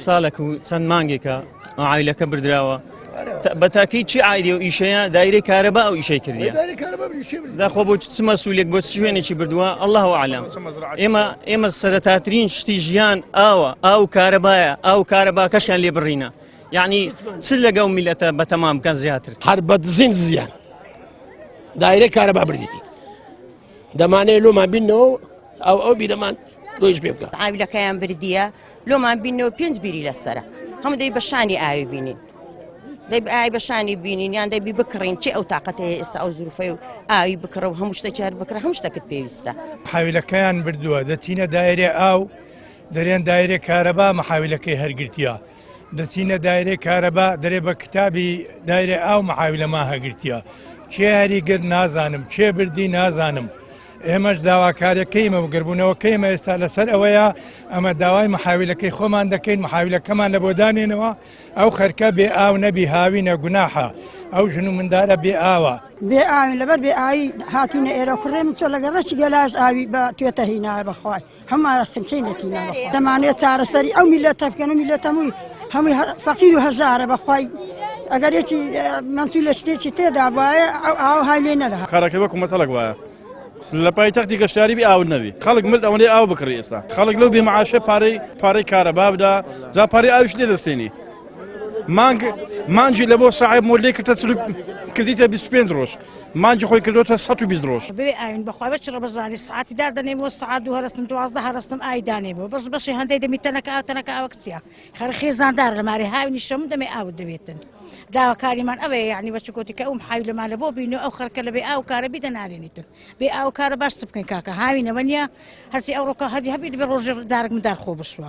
ساڵێک و چەند مانگێکە عایلەکە بردراوە بە تاکی چی عایدی و ئیشەیە دایرەی کارەبا ئەو ئیشەی کردیە داخۆ بۆ چ مەسوولێک بۆ چ شوێنێکی بردووە الله ئەعلم ئێمە ئێمە سەرەتاترین شتی ژیان ئاوە ئاو کارەبایە ئاو کارەباکەشیان لێ بڕینە یعنی چ لەگەڵ میلەتە بەتەمام بکەن زیاتر هەر بە دزین دزیان دایرەی کارەبا بردیتی دەمانەیە لۆمان بینەوە ئەو ئەو بیرەمان لۆیش پێ بکە عاویلەکەیان بردیە لۆمان بینەوە پێنج بیری لەسرە هەموو دەی بە شانی ئاوی بینین دەی ئاوی بە شانی بینین یان دەبی بکڕین چی ئەو تااقەتە ئێستا ئەو زروفەی و ئاوی بکڕە و هەموو شتێکی هەر بکڕە هەموو شتەکت پێویستە. حاویلەکەیان بردووە دەچینە دایرێ ئاو دەرێن دایرێ کارەبا محاویلەکەی هەرگرتیە دەچینە دایرەی کارەبا دەرێ بە کتابی دایرە ئاو محاویلەما هەگرتیە کێ هەری گرت نازانم کێ بردی نازانم ئێمەش داواکاریەکەیمە و گربوونەوەکەیمە ئێستا لەسەر ئەوەیە ئەمە داوای محاویلەکەی خۆمان دەکەین محاویلەکەمان لە بۆ دانێنەوە ئەو خەرکە بێ ئاو نەبی هاوینە گوناحە ئەو ژن و مندارە بێ ئاوە. بێ ئاوین لەبەر بێ ئاوی هاتینە ئێرە کوڕێ من چۆ لەگە ڕەشی گەلاش ئاوی بە توێتە هینایە بەخوای هەموو خنچەی نەتینە دەمانێت چارەسەری ئەو میلەتە بکەن و میلەتە هەمووی هەمووی فەقیر و هەژارە بەخوای ئەگەر یەکی مەنسوور لە شتێکی تێدا وایە ئەو ئاو های لێ نەدا کارەکە وەکو مەتەڵک وایە لە پایتەختی گەشتیاری بی ئاو نەبی خەڵک مرد ئەوەندەی ئاو بکڕی ئێستا خەڵک لەو بێ معاشە پارەی پارەی کارەبا بدا جا پارەی ئاویش لێ دەستێنی مانگ مانجی لە بۆ ساعب مۆلێ کردە کردیتە 25 ڕۆژ مانجی خۆی کردوتە 120 ڕۆژ. بێ ئاوین بەخوا بە چ ڕەمەزانی سعاتی دادەنێم و سعات دوو هەرستم 12 هەرستم ئاوی دانێمەوە بەس بەشی هەندەی دەمی تەنەکە ئاو تەنەکە ئاوە کچە خەر خێزاندار لە مارێ هاوینی شەم دەمێ ئاوت دەبێتن داواکاریمان ئەوەیە یعنی بە چکۆتی کە ئەوم حاوی لەمان لە بۆ بینۆ ئەو خەرکە لە بێ ئاو کارە بیدە نارێنیتن بێ ئاو کارە باش چ بکەین کاکە هاوینەوە نییە هەرچی ئەوڕۆکە هەری هەبی دەبێ ڕۆژێ دارک مندار خۆ بشوە.